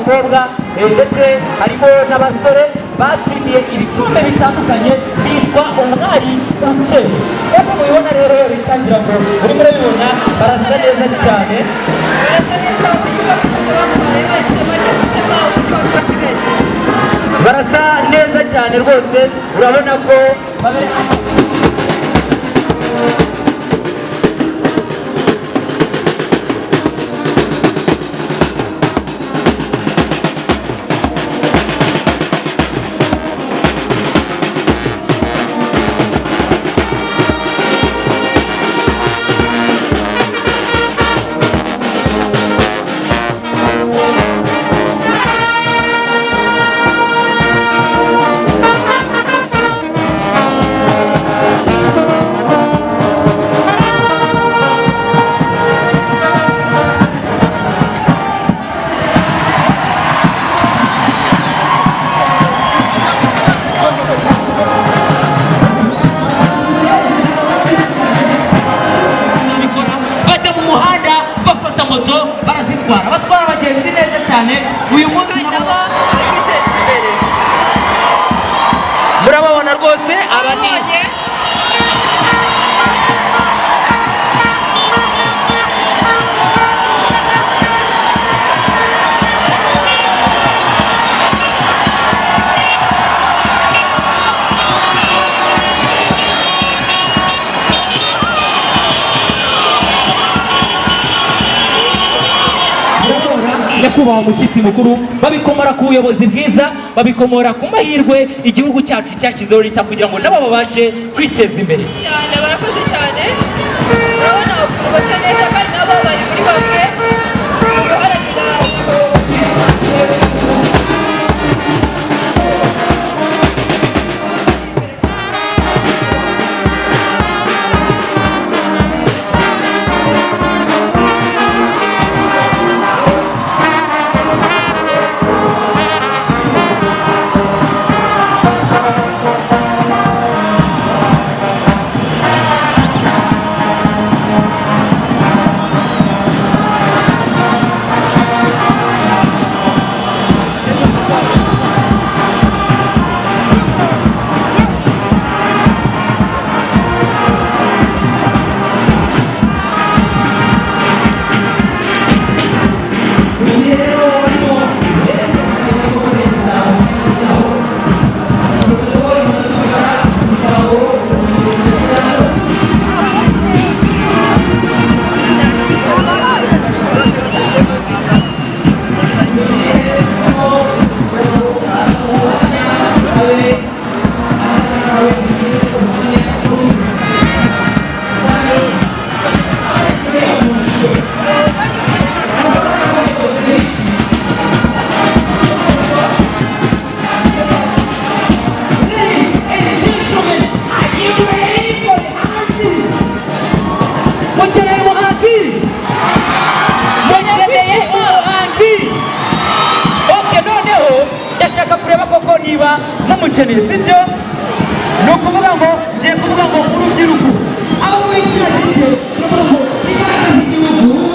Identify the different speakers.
Speaker 1: abakobwa, ndetse harimo n'abasore batsindiye ibikombe bitandukanye, bitwa Umwari Ukeye. Nk'uko mubibona rero, bitangira ngo urimo urabibona, barasa neza cyane.
Speaker 2: Barasa neza, igikombe cyose batwaye, ishema ry'ishema umujyi wacu wa Kigali.
Speaker 1: Barasa neza cyane rwose, urabona ko bikora, bajya mu muhanda, bafata moto, barazitwara, batwara abagenzi neza cyane uyu munsi.
Speaker 2: Kandi nabo bari kwiteza imbere.
Speaker 1: Murababona rwose, aba ni
Speaker 2: Babonye.
Speaker 1: Murabona, nyakubahwa mushyitsi mukuru, babikomora ku buyobozi bwiza, babikomora ku mahirwe igihugu cyacu cyashyizeho leta kugira ngo nabo babashe kwiteza imbere.
Speaker 2: Cyane, barakoze cyane. Urabona ukuntu basa neza, kandi nabo bari muri bamwe mu guharanira.
Speaker 1: Ladies and gentlemen, are you ready for the artist? Mukeneye umuhanzi? Mukeneye umuhanzi? Okay, noneho ndashaka kureba koko niba mumukeneye, sibyo? Ni ukuvuga ngo ngiye kuvuga ngo urubyiruko, abo muri kiriya gihe, ni ukuvuga ngo imbaraga z'igihugu.